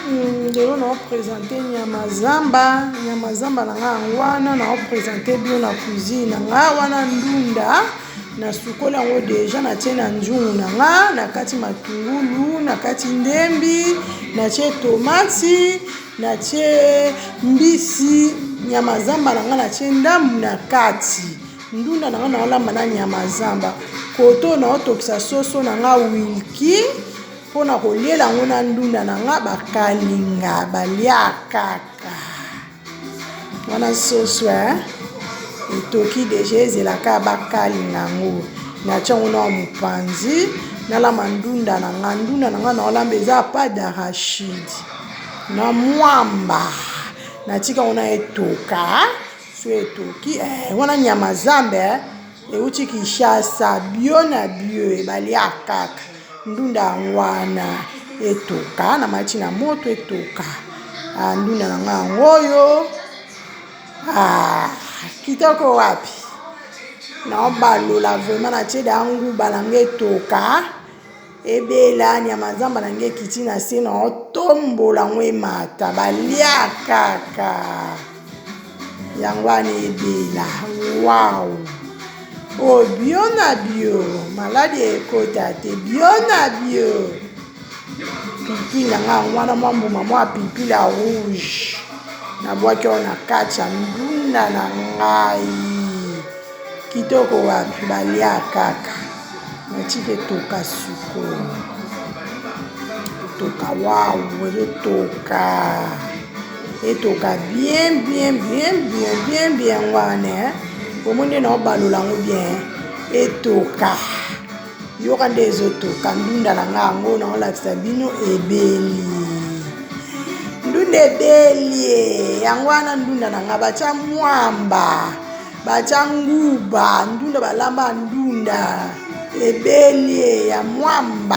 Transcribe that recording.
Lelo nao presente nyama zamba, nyama zamba na nga yango wana nao presente bino na cuisine na nga wana ndunda nasukoli yango deja natie na nzungu na nga na kati matungulu na kati ndembi natie tomati natie mbisi nyama zamba na nga natie ndambu na kati ndunda na nga naolamba na nyama zamba koto naotokisa soso na nga wilki Mpo na koliela yango na ndunda na nga bakalinga balia kaka wana soso eh? Etoki deja ezelaka bakalinga yango natia yango na mopanzi nalamba ndunda na nga. Ndunda na nga naolamba eza pa d'arachide na mwamba natika yango na etoka so etoki eh, wana nyama zambe eh? Euti Kinshasa bio na bio balia kaka ndunda yango wana etoka na mati na moto etoka. Ah, ndunda na nga yango oyo ah, kitoko wapi naobalola vraiment natie da nguba na nga etoka Ebela nyama zamba na nge ekiti na se na otombola yango emata balia kaka yango wana ebela wow oyo bio na bio maladi ekota te bio na bio pilipili na ngai yango wana mwa mbuma mwa pilipili ya rouge nabwaki yango na kati ya ndunda na ngai. Kitoko wapi balia kaka natika etoka sikoyo etoka wawu ezotoka etoka bien bien bien bien bien bien yango wana eh. Omoni nde naobalola yango bien etoka yoka nde ezotoka ndunda na nga yango naolakisa bino ebeli ndunda ebeli eh. Yango wana ndunda na nga batya mwamba Batya nguba ndunda balamba ndunda ebeli ya mwamba.